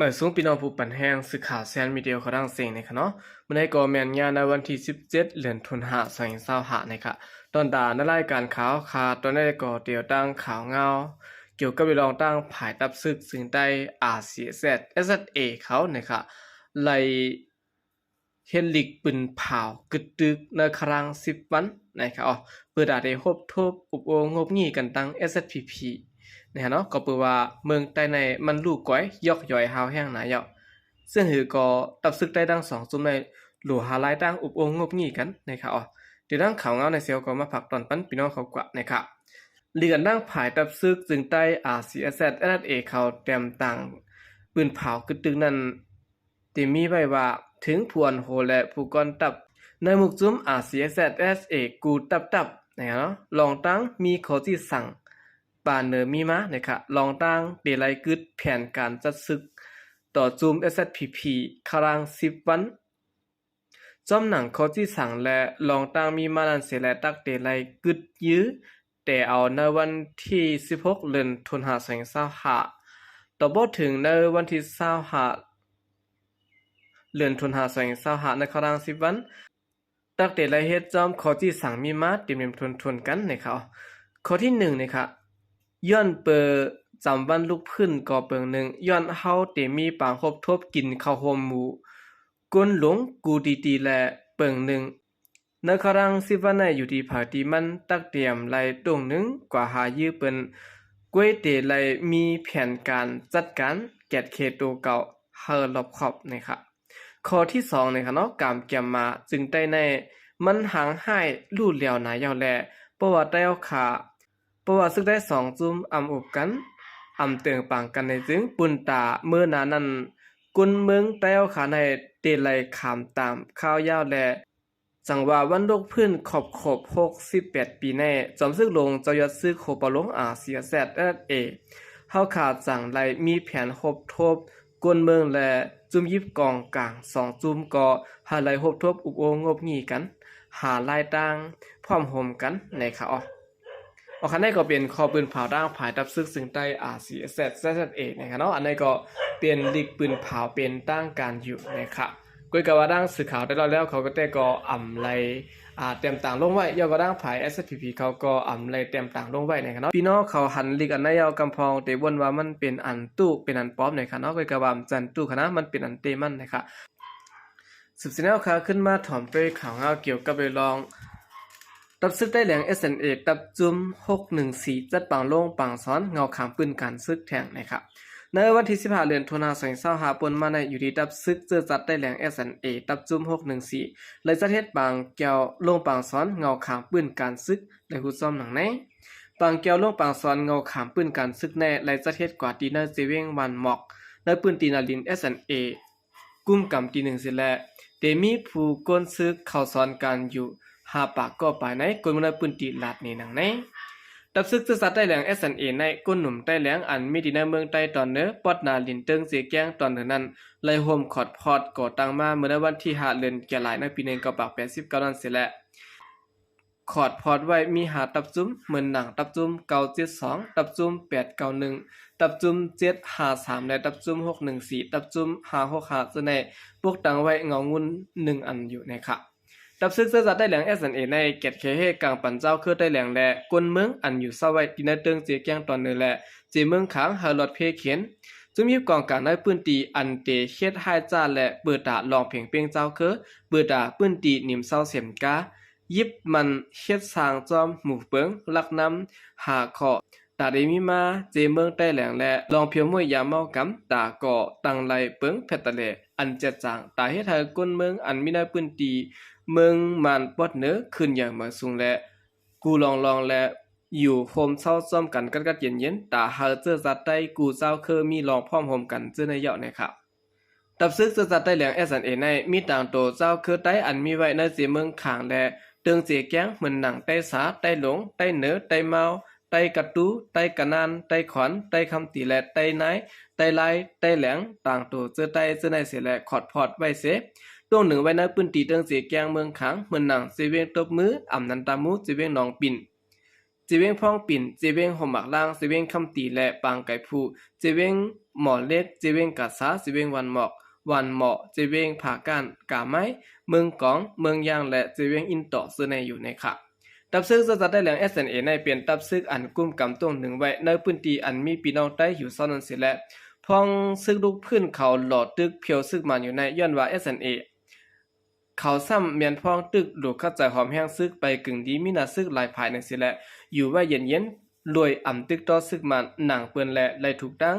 ມາສູງພີ່ນ້ອງຜູ້ປັນແຮງ ສື່ຂ່າວແຊນມີເດຍຂອງທັງເສັງນີ້ຄະເນາະ. ມື້ນີ້ກໍແມ່ນຍາມໃນວັນທີສິບເຈັດ ເດືອນຕຸລາ ສອງພັນຊາວຫ້ານີ້ຄະ. ຕອນຕາໃນລາຍການຂ່າວຄາ ຕອນນີ້ກໍຕຽວຕັ້ງຂ່າວງາວ ກ່ຽວກັບເລື່ອງຕັ້ງຝ່າຍຕັບຊຶກເຊິ່ງໃຕ້ ອາຊີເອັສເອັສ ເອັສເອັສເອ ເຂົານີ້ຄະ ໄລ່ ເຮັດລິກປືນຜາວກຶດຕຶກໃນຄະລັງສິບວັນນະຄະ ເພື່ອໄດ້ຮົບທົບອົບໂອ້ງົບງິ້ຍກັນຕັ້ງ ເອສເອັສພີພີ ນະຄະເນາະ. ກໍເປີວ່າເມືອງໃຕ້ໃນມັນລຸກອຍ ຢອກຢອຍຮາວແຮງນາເຍົາະ ເຊິ່ງຄືກໍຕັບຊຶກໃຕ້ທັງສອງຈຸ້ມໃນຫຼູຫາລາຍຕັ້ງອົບໂອ້ງົບງິ້ຍກັນນະຄະ. ດຽວດັ່ງຂ່າວງາວໃນເຊວກໍມາຝາກຕອນປັນພີ່ນ້ອງເຂົາກວ່ານະຄະ. ລີກອັນດັງຝ່າຍຕັບຊຶກເຊິ່ງໃຕ້ ອາຊີເອັສເອັສ ເອັສເອັສເອ ເຂົາແຕ້ມຕັ້ງປືນຜາວກຶດຕຶກນັ້ນ ທີ່ມີໄວ້ວ່າ ເຖິງຜູ້ອ່ອນໂຫ ແລະ ຜູ້ກ່ອນທັບ ໃນໝູ່ຈຸ້ມ ອາຊີເອັສເອັສ ເອັສເອັສເອ ກູຕັບຕັບ ນະຄະເນາະ ລອງຕັ້ງມີຂໍ້ຊີ້ສັ່ງປານເນີມີມາ ນະຄະ ລອງຕັ້ງເຕໄລກຶດແຜນການຈັດຊຶກຕໍ່ຈຸ້ມ ເອສເອັສພີພີ ຄະລັງສິບວັນ ຈ້ອມໜັງຂໍ້ຊີ້ສັ່ງ ແລະ ລອງຕັ້ງມີມານັ້ນເສຍແລະ ຕັກເຕໄລກຶດຢື້ ແຕ່ເອົາໃນວັນທີສິບຫົກ ເດືອນຕຸລາ ສອງພັນຊາວຫ້າ ຕໍ່ບໍ່ເຖິງໃນວັນທີຊາວຫ້າ ເດືອນຕຸລາ ສອງພັນຊາວຫ້າ ໃນຄະລັງສິບວັນ ຕັກເຕໄລເຮັດຈ້ອມຂໍ້ຊີ້ສັ່ງມີມາເຕັມໆທົນໆກັນນະຄະ. ຂໍ້ທີໜຶ່ງນະຄະ ຍ້ອນເປີຈຳວັນລຸກຟື້ນກໍເປີງໜຶ່ງ ຍ້ອນເຮົາເຕມີປາງຮົບທົບກິນເຂົ້າໂຮມໝູ່ ກົນຫຼົງກູຕີໆ ແລະ ເປີງໜຶ່ງ ໃນຄະລັງສິບວັນໃນຢູ່ທີ່ໃຜທີ່ມັນ ຕັກຕຽມໄລ່ຕົງໜຶ່ງກວ່າຫາຢື້ເປັນ ກວຍເຕໄລມີແຜນການຈັດການແກດເຂດໂຕເກົ່າໃຫ້ລອບຄອບນະຄະ. ຂໍ້ທີສອງນະຄະເນາະ ກາມແກມມາຈຶ່ງໄດ້ໃນ ມັນຫາງຮ້າຍຫຼູ່ຫຼຽວນາເຍົາແລ ເພາະວ່າໄຕ້ເອົາຂາ ເພາະວ່າຊຶກໄດ້ສອງຈຸ້ມອຳອຸບກັນ ອຳເຕີງປາງກັນໃນຈຶ່ງ ປຸນຕາເມີນານັ້ນ ກຸນເມືອງໄຕ້ເອົາຂາໃນເຕໄລຂາມຕາມຂ່າວຍາວແລ ຈັ່ງວ່າວັນລຸກຟື້ນຄອບຄົບຫົກສິບແປດປີໃນ ຈອມຊຶກຫຼົງເຈົ້າຍອດຊຶກໂຄປາຫຼົງ ອາຊີເອັສເອັສ ເອັສເອັສເອ ເຮົາຂາຈັ່ງໄດ້ມີແຜນຮົບທົບ ກົນເມືອງ ແລະ ຈຸ້ມຢິບກອງກາງສອງຈຸ້ມກໍໃຫ້ໄລ່ຮົບທົບອົບໂອ້ງົບງິ້ຍກັນ ຫາລາຍຕ່າງພ້ອມໂຮມກັນນະຄະ. ອອກ ອອກ ອັນນີ້ກໍເປັນຂໍ້ປືນຜາວທາງຝ່າຍຕັບຊຶກເຊິ່ງໃຕ້ ອາຊີເອັສເອັສ ເອັສເອັສເອ ນະຄະເນາະ. ອັນນີ້ກໍເປັນລິກປືນຜາວເປັນທາງການຢູ່ນະຄະ. ກວຍກະວ່າດັ່ງສື່ຂ່າວໄດ້ເລົ່າແລ້ວ ເຂົາກໍແຕ່ກໍອຳໄລ່ ອ່າ ແຕ້ມຕາງລົງໄວ້ ຍ້ອນວ່າທາງຝ່າຍ ເອສເອັສພີພີ ເຂົາກໍອຳໄລ່ແຕ້ມຕາງລົງໄວ້ນະຄະເນາະ. ພີ່ນ້ອງເຂົາຫັນລິກອັນໃດເອົາກຳພອງ ແຕ່ບ່ອນວ່າມັນເປັນອັນຕູ້ ເປັນອັນປອມນະຄະເນາະ. ກວຍກະວ່າມັນຈັນຕູ້ຄະນະ ມັນເປັນອັນເຕມັນນະຄະ. ສືບສຽນແລ້ວຄະ ຂຶ້ນມາຖອມດ້ວຍຂ່າວງາວກ່ຽວກັບເລື່ອງ ຕັບຊຶກໃຕ້ແຫຼງ ເອສເອັສເອ ຕັບຈຸ້ມຫົກໜຶ່ງສີ່ ຈັດປາງລົງປາງສອນເຫງົາຂາມປືນການຊຶກແທງນະຄະ. ໃນວັນທີສິບຫ້າ ເດືອນຕຸລາ ສອງພັນຊາວຫ້າ ປົນມາໃນ ຢູ່ທີ່ຕັບຊຶກເຈີຈັດໃຕ້ແຫຼງ ເອສເອັສເອ ຕັບຈຸ້ມຫົກໜຶ່ງສີ່ ໄດ້ຈັດເຮັດປາງແກວລົງປາງສອນເຫງົາຂາມປືນການຊຶກ ໄດ້ຮູ້ຊອມດັ່ງໃນ. ປາງແກວລົງປາງສອນເຫງົາຂາມປືນການຊຶກໃນ ໄດ້ຈັດເຮັດກວ່າທີ່ໃນເຊເວັງວານໝອກ ໃນພື້ນທີ່ນາລິນ ເອສເອັສເອ ກຸມກຳທີໜຶ່ງເສຍແລະ ເຕມີຜູ້ກົນຊຶກເຂົ້າສອນການຢູ່ຫ້າປາກກໍປາຍໃນ ກົນເມືອງໃນພື້ນທີ່ລາດນີ້ດັ່ງໃນ. ຕັບຊຶກເຈີຈັດໃຕ້ແຫຼງ ເອສເອັສເອ ໃນ ກົນໜຸ່ມໃຕ້ແຫຼງ ອັນມີທີ່ໃນເມືອງໃຕ້ຕອນເໜືອ ປອດນາລິນເຕີງເຈແກ້ງຕອນເໜືອນັ້ນ ໄດ້ໂຮມຂອດພອດກໍ່ຕັ້ງມາເມື່ອໃນວັນທີຫ້າ ເດືອນກັນຍາ ໃນປີໜຶ່ງເກົ້າແປດສິບເກົ້ານັ້ນເສຍແລະ ຂອດພອດໄວ້ມີຫ້າຕັບຈຸ້ມ ເໝິນໜັງ ຕັບຈຸ້ມເກົ້າເຈັດສອງ ຕັບຈຸ້ມແປດເກົ້າໜຶ່ງ ຕັບຈຸ້ມເຈັດຫ້າສາມ ແລະ ຕັບຈຸ້ມຫົກໜຶ່ງສີ່ ຕັບຈຸ້ມຫ້າຫົກຫ້າ ຈະໄດ້ປົກຕັ້ງໄວ້ເຫງົາງຸ່ນໜຶ່ງອັນຢູ່ນະຄະ. ຕັບຊຶກເຊື້ອຊາດໃຕ້ແຫຼງ ເອສເອັສເອ ໃນແກດເຂດເຮັດກາງປັນເຈົ້າເຄືອໃຕ້ແຫຼງ ແລະ ກົນເມືອງອັນຢູ່ເຊົາໄວ້ທີ່ໃນເຕີງເຈແກ້ງຕອນເໜືອ ແລະ ເຈເມືອງຂາງ ໃຫ້ລອດເພເຂນ ຈຸ້ມຍິບກອງກາງໃນພື້ນທີ່ອັນເຕເຮັດຮ້າຍຈ້າ ແລະ ເປີດຕາລອງເພງເປັງເຈົ້າເຄີ ເປີດຕາພື້ນທີ່ໜິມເຊົາເສັມກາ ຢິບມັນເຮັດສ້າງຈອມໝູ່ເປິງ ຫຼັກນຳຫ້າຂໍ້ ຕາໄດ້ມີມາເຈເມືອງໃຕ້ແຫຼງ ແລະ ລອງພຽວມວຍຢາເມົາກຳ ຕາກໍຕັ້ງໄລ່ເປິງແພັດຕະແລ ອັນເຈັດຈາງ ຕາເຮັດໃຫ້ຄົນເມືອງອັນມີໃນພື້ນທີ່ເມືອງມານປອດເໜືອຂຶ້ນໃຫຍ່ມາສູງ ແລະ ກູລອງລອງ ແລະ ຢູ່ໂຮມເຊົາຊອມກັນກັດກັດເຢັນໆ ຕາເຮົາເຈີຊາດໃຕ້ກູເຈົ້າເຄີມີລອງພ້ອມໂຮມກັນເຈີໃນເຫຍາະໃນຄາວ ຕັບຊຶກເຊື້ອຊາດໃຕ້ແຫຼງ ເອສເອັສເອ ໃນ ມີຕາງໂຕເຈົ້າເຄີໃຕ້ອັນມີໄວ້ໃນເຈເມືອງຂາງ ແລະ ເຕີງເຈແກ້ງ ເໝືອນໜັງ ໃຕ້ສາ ໃຕ້ຫຼົງ ໃຕ້ເໜີ ໃຕ້ເມົາ ໃຕ້ກະຕູ ໃຕ້ກະນານ ໃຕ້ຂອນ ໃຕ້ຄຳຕີ ແລະ ໃຕ້ນາຍ ໃຕ້ລາຍ ໃຕ້ແຫຼງ ຕາງໂຕເຈີໃຕ້ເຈີໃນເສຍ ແລະ ຂອດພອດໄວ້ເສ ຕົງໜຶ່ງໄວ້ໃນພື້ນທີ່ເຕີງເຈແກ້ງເມືອງຂາງ ເໝືອນໜັງ ເຈວຽງຕົບມື ອຳນັນຕາມູ ເຈວຽງໜອງປິນ ເຈວຽງພອງປິນ ເຈວຽງຮົ່ມໝາກລ່າງ ເຈວຽງຄຳຕີ ແລະ ປາງໄກພູ ເຈວຽງ ໝໍເຫຼັກ, ເຈວຽງກາຊາ, ເຈວຽງວານໝອກ, ວານໝໍ, ເຈວຽງຜາກ້ານ, ກາໄມ້, ເມືອງກອງ, ເມືອງຍາງ ແລະ ເຈວຽງອິນຕໍ ເຊິ່ງໃນຢູ່ໃນຂະ ດາບເສິກເຊື້ອຊາດໃຕ້ແຫຼງ SNA ໃນເປັນດາບເສິກອັນກຸມກຳຕົງໜຶ່ງໄວ້ໃນພື້ນທີ່ອັນມີພີ່ນ້ອງໄຕ້ຢູ່ເຊົານັ້ນເສຍແລະ ພ້ອງເສິກລຸກພື້ນເຂົາຫຼໍ່ຕຶກພຽວເສິກມານຢູ່ໃນ ຍ້ອນວ່າ SNA ເຂົາຊ້ຳແມ່ນພ້ອງຕຶກດູຄັດໃຈຫອມແຮງເສິກໄປກຶ່ງດີ ມີໜ້າເສິກຫຼາຍຝ່າຍນັ້ນເສຍແລະ ຢູ່ໄວ້ເຢັນໆ ໂດຍອຳຕຶກຕໍ່ເສິກມານໜັງເປີ້ນແລະ ໄລ່ຖືກຕັ້ງ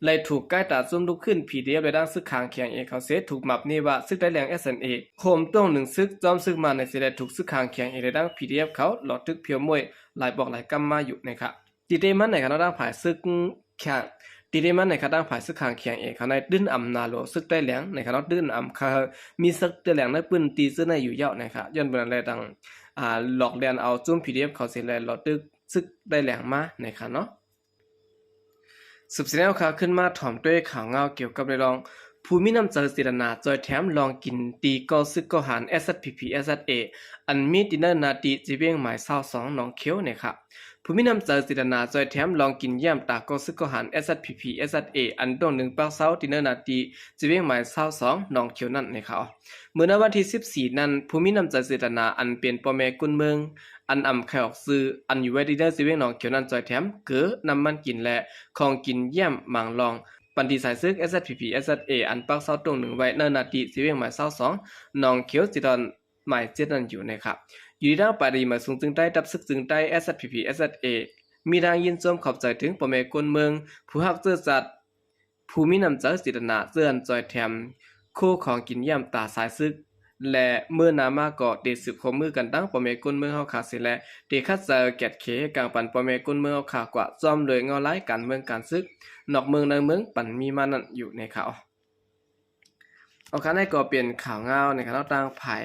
ໄລ່ຖືກກ້າຍຕາຈຸ້ມລຸກຂຶ້ນ PDF ແລະ ດັ່ງເສິກຂ້າງ KIA ເຂົາເສ ຖືກໝັບນີ້ວ່າເສິກໃຕ້ແຫຼງ SNA ໂຮມຕົງໜຶ່ງເສິກຈອມເສິກມານໃນເສ ແລະ ຖືກເສິກຂ້າງ KIA ແລະ ດັ່ງ PDF ເຂົາຫຼໍ່ຕຶກພຽວມ້ວຍຫຼາຍປອກຫຼາຍກຳມາຢູ່ໃນຂະ ຕິເຕມັນໃນຂະເນາະ ທາງຝ່າຍເສິກຂ້າງ ຕິເຕມັນໃນຂະທາງຝ່າຍເສິກຂ້າງ KIA ເຂົາໃນຕື່ນອຳນາໂລເສິກໃຕ້ແຫຼງໃນຂະເນາະ ຕື່ນອຳຄະ ມີເສິກໃຕ້ແຫຼງໃນພື້ນທີ່ເຊິ່ງໃນຢູ່ຍາວໃນຂະ ຍ້ອນເປັນນັ້ນແລະ ຕັ້ງ ອາ ຫຼອກແລ່ນເອົາຈຸ້ມ PDF ເຂົາເສ ແລະ ຫຼໍ່ຕຶກເສິກໃຕ້ແຫຼງມາໃນຂະເນາະ. ສືບສຽນແນວຂ່າວຂຶ້ນມາ ຖອມດ້ວຍຂ່າວງາວກ່ຽວກັບເລື່ອງ ຜູ້ມີນ້ຳໃຈເຈດຕະນາຊ່ອຍແຖມລອງກິນ ຕີກໍ່ເສິກກໍ່ຫານ SSPP/SSA ອັນມີທີ່ເນີນນາຕີ ເຈວຽງໝາຍຊາວສອງ ໜອງຂຽວ ໃນຂະ ຜູ້ມີນ້ຳໃຈເຈດຕະນາຊ່ອຍແຖມລອງກິນຢ້ຽມຕາກໍ່ເສິກກໍ່ຫານ SSPP/SSA ອັນຕົງໜຶ່ງປາກເຊົາທີ່ເນີນນາຕີ ເຈວຽງໝາຍຊາວສອງ ໜອງຂຽວ ນັ້ນ ໃນຂະ ເມື່ອໃນວັນທີສິບສີ່ນັ້ນ ຜູ້ມີນ້ຳໃຈເຈດຕະນາ ອັນເປັນພໍ່ແມ່ກຸນເມືອງ ອັນອຳໄຄອອກຊື່ ອັນຢູ່ໄວ້ທີ່ເນີນເຈວຽງໜອງຂຽວນັ້ນ ຊ່ອຍແຖມເກີ ນ້ຳມັນກິນ ແລະ ຂອງກິນຢ້ຽມບາງລອງ ປັນທີ່ສາຍເສິກ SSPP/SSA ອັນປັກເຊົາຕົງໜຶ່ງໄວ້ເນີນນາຕີ ເຈວຽງໝາຍຊາວສອງ ໜອງຂຽວ ເຈດອນ ໝາຍເຈັດນັ້ນຢູ່ໃນຂະ ຢູ່ທີ່ທາງປາຍດີໝາຍສູງຈຶ່ງໃຕ້ ດາບເສິກຈຶ່ງໃຕ້ SSPP/SSA ມີທາງຍິນຊົມຂອບໃຈເຖິງພໍ່ແມ່ກຸນເມືອງ ຜູ້ຮັກເຊື້ອຊາດ ຜູ້ມີນ້ຳໃຈເຈດຕະນາ ເຊິ່ງອັນຊ່ອຍແຖມໂຄຂອງກິນຢ້ຽມຕາສາຍເສິກ ແລະ ມື້ໜ້າມາກໍເຕະສືບຄວາມມືກັນຕັ້ງພໍ່ແມ່ກຸນເມືອງເຮົາຂ້າເສ ແລະ ເຕະຂັດໃຈແກດເຂກາງປັນພໍ່ແມ່ກຸນເມືອງເຮົາຂ້າກວ່າ ພ້ອມດ້ວຍເງົາລາຍການເມືອງການເສິກ ນອກເມືອງໃນເມືອງ ປັນມີມານັ້ນຢູ່ໃນຂະ ອອກຂະ ໃນກໍເປັນຂ່າວງາວໃນຂະເນາະ ທາງຝ່າຍ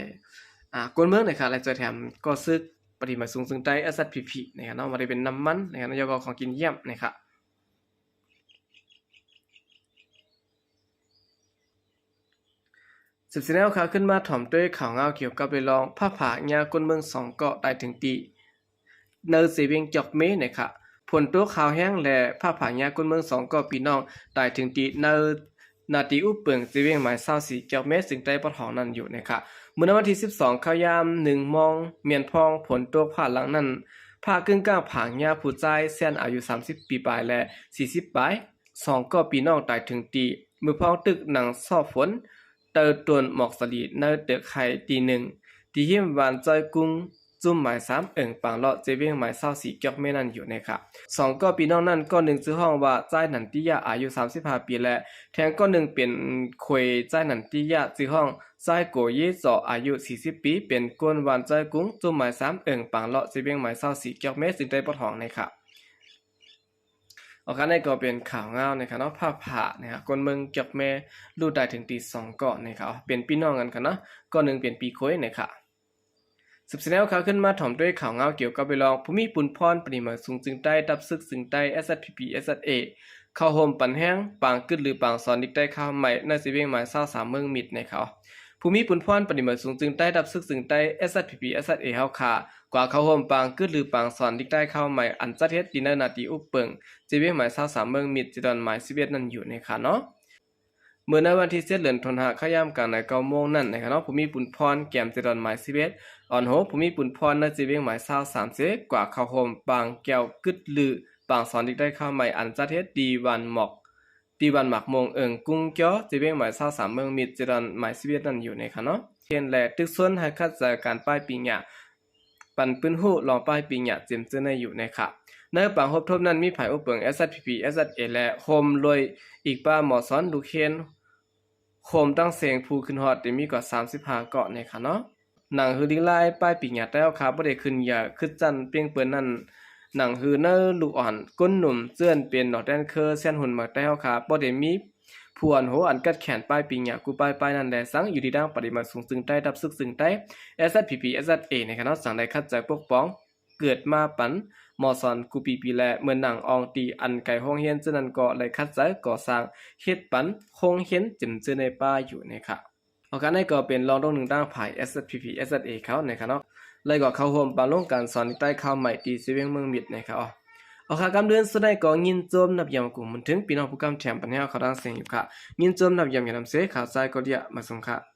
ອາ ກົນເມືອງໃນຂະ ແລະ ຈະແຖມກໍ່ເສິກປະຕິບັດສູງເຊິ່ງໃຕ້ SSPP ໃນຂະເນາະ ບໍ່ໄດ້ເປັນນ້ຳມັນໃນຂະເນາະ ແລ້ວກໍຂອງກິນຢ້ຽມໃນຂະ ສິບສີ່ແນວຂ່າວຂຶ້ນມາ ຖອມດ້ວຍຂ່າວງາວກ່ຽວກັບເລື່ອງ ຟ້າຜ່າຍ່າຄົນເມືອງສອງເກາະຕາຍເຖິງຕີ ໃນເຊວຽງຈອກເມ ໃນຂະ ຝົນຕົກຫາວແຮງ ແລະ ຟ້າຜ່າຍ່າຄົນເມືອງສອງເກາະ ພີ່ນ້ອງຕາຍເຖິງຕີ ໃນນາຕີອຸເປິງ ເຊວຽງໝາຍຊາວສີ່ ຈອກເມ ເຊິ່ງໃຕ້ປະທ້ອງນັ້ນຢູ່ໃນຂະ ມື້ໃນວັນທີສິບສອງ ເຂົ້າຍາມໜຶ່ງໂມງ ແມ່ນພ້ອງຝົນຕົກຟ້າຫຼັງນັ້ນ ຟ້າກຶ້ງກ້າງຜາງຍ່າຜູ້ຊາຍແຊນອາຍຸສາມສິບປີປາຍ ແລະ ສີ່ສິບປາຍ ສອງກໍພີ່ນ້ອງຕາຍເຖິງຕີ ເມື່ອພ້ອງຕຶກນັ່ງຊອບຝົນ ໃຕ້ຕົ້ນໝອກສາລີ ໃນຕຶກໄຮຕີໜຶ່ງ ທີ່ຮິມວານຈ້ອຍກຸ້ງ ຈຸ້ມໝາຍສາມ ເອີ່ງປາງເລາະ ເຊວຽງໝາຍຊາວສີ່ ຈອກເມ ນັ້ນຢູ່ໃນຂະ ສອງກໍພີ່ນ້ອງນັ້ນ ກໍໜຶ່ງຊື່ຮ້ອງວ່າ ຊາຍນັນຕິຍາ ອາຍຸສາມສິບຫ້າປີ ແລະ ແທງກໍໜຶ່ງເປັນເຂີຍຊາຍນັນຕິຍາ ຊື່ຮ້ອງ ຊາຍໂກເຢຈໍ ອາຍຸສີ່ສິບປີ ເປັນຄົນວານຈ້ອຍກຸ້ງ ຈຸ້ມໝາຍສາມ ເອີ່ງປາງເລາະ ເຊວຽງໝາຍຊາວສີ່ ຈອກເມ ເຊິ່ງໃຕ້ປະທ້ອງໃນຂະ ອອກຂະ ໃນກໍເປັນຂ່າວງາວໃນຂະເນາະ ຟ້າຜ່າໃນຂະ ຄົນເມືອງຈອກແມ ລູກຕາຍເຖິງຕີສອງກໍໃນຂະ ເປັນພີ່ນ້ອງກັນຂະເນາະ ກໍໜຶ່ງເປັນພີ່ເຂີຍໃນຂະ ສືບສຽນແນວຂ່າວຂຶ້ນມາ ຖອມດ້ວຍຂ່າວງາວກ່ຽວກັບເລື່ອງ ຜູ້ມີປຸນພອນປະຕິບັດສູງເຊິ່ງໃຕ້ ດາບເສິກເຊິ່ງໃຕ້ SSPP/SSA ເຂົ້າໂຮມປັນແຮງ ປາງກຶດຫຼືປາງສອນດິກໃຕ້ຄາວໃໝ່ ໃນເຊວຽງໝາຍຊາວສາມ ເມືອງມິດໃນຂະ ຜູ້ມີປຸນພອນປະຕິບັດສູງເຊິ່ງໃຕ້ ດາບເສິກເຊິ່ງໃຕ້ SSPP/SSA ເຮົາຂາ ກວ່າເຂົ້າໂຮມປາງກຶດຫຼືປາງສອນດິກໃຕ້ຄາວໃໝ່ ອັນຈັດເຮັດທີ່ໃນນາຕີອຸເປິງ ເຊວຽງໝາຍຊາວສາມ ເມືອງມິດ ເຈດອນໝາຍສິບເອັດນັ້ນຢູ່ໃນຂະເນາະ ເມື່ອໃນວັນທີເຈັດ ເດືອນທັນວາ ເຂົ້າຍາມກາງໃນເກົ້າໂມງນັ້ນໃນຂະເນາະ ຜູ້ມີປຸນພອນແກມເຈດອນໝາຍສິບເອັດ ອອນໂຮ ຜູ້ມີປຸນພອນໃນເຊວຽງໝາຍຊາວສາມ ເຊ ກວ່າເຂົ້າໂຮມປາງແກ້ວກຶດຫຼືປາງສອນດິກໃຕ້ຄາວໃໝ່ ອັນຈັດເຮັດທີ່ວານໝອກ ທີ່ບ້ານໝາກມ່ວງ ເອີ່ງກຸ້ງຈໍ ເຊວຽງໝາຍຊາວສາມ ເມືອງມິດ ເຈດອນໝາຍສິບເອັດນັ້ນຢູ່ໃນຂະເນາະ ເຫັນ ແລະ ຕຶກຊົນໃຫ້ຄັດເຈາະການປ້າຍປີຫຍ້າ ປັນປຶ້ນຮູ້ລອງປ້າຍປີຫຍ້າ ເຈັມເຈີໃນຢູ່ໃນຂະ ໃນປາງຮົບທົບນັ້ນ ມີຝ່າຍອຸເປິງ SSPP/SSA ແລະ ໂຮມດ້ວຍອີກປະມານສອງລູກຮຽນ ໂຮມທັງເສັງຜູ້ຂຶ້ນຮອດໄດ້ມີກວ່າສາມສິບຫ້າເກາະໃນຂະເນາະ ໜັງສືລິກລາຍປ້າຍປີຫຍ້າໃຕ້ເຮົາຂາ ບໍ່ໄດ້ຂຶ້ນຢາກຂຶ້ນຊັ້ນປ່ຽງເປີນນັ້ນ ໜັງສືໃນລູກອ່ອນ ກົ້ນໜຸ່ມ ເຈື່ອນເປັນນອກແດນເຄີ ແຊນຫຸ່ນໃໝ່ໃຕ້ເຮົາຂາ ບໍ່ໄດ້ມີຜູ້ອ່ອນໂຮອັນກັດແຂນປ້າຍປີຫຍ້າ ກູປ້າຍປ້າຍນັ້ນແລະສັງ ຢູ່ທີ່ທາງປະຕິບັດສູງເຊິ່ງໃຕ້ ດາບເສິກເຊິ່ງໃຕ້ SSPP/SSA ໃນຂະເນາະ ສັງໄດ້ຄັດເຈາະປົກປ້ອງ ເກີດມາປັນໝໍສອນກູປີປີ ແລະ ເມື່ອນັ່ງອອງຕີອັນໄກໂຮງຮຽນເຊັ່ນນັ້ນ ກໍໄດ້ຂັດໃຈກໍ່ສ້າງເຮັດປັນໂຮງຮຽນເຈັມຊື່ໃນປ່າຢູ່ໃນຂະ ອອກການໃນກໍເປັນລອງຕົງໜຶ່ງຕາງຝ່າຍ SSPP/SSA ເຂົາໃນຂະເນາະ ແລະ ກໍເຂົ້າຮ່ວມປາງລົງການສອນໃນໃຕ້ຂ່າວໃໝ່ທີ່ເຊວຽງເມືອງມິດໃນຂະ ອ ເອົາຄ່ະ ກ່ອນອື່ນສຸດໃດກໍຍິນຊົມນຳຢາມ ມາກຸມເຖິງພີ່ນ້ອງຜູ້ກຳແຖມປັນແຮວເຂົ້າດັງສຽງຢູ່ຄ່ະ. ຍິນຊົມນຳຢາມ ຍາມນຳເຊ ຂ່າວຊາຍເກົາຫຼີ ມາຊົມຄ່ະ.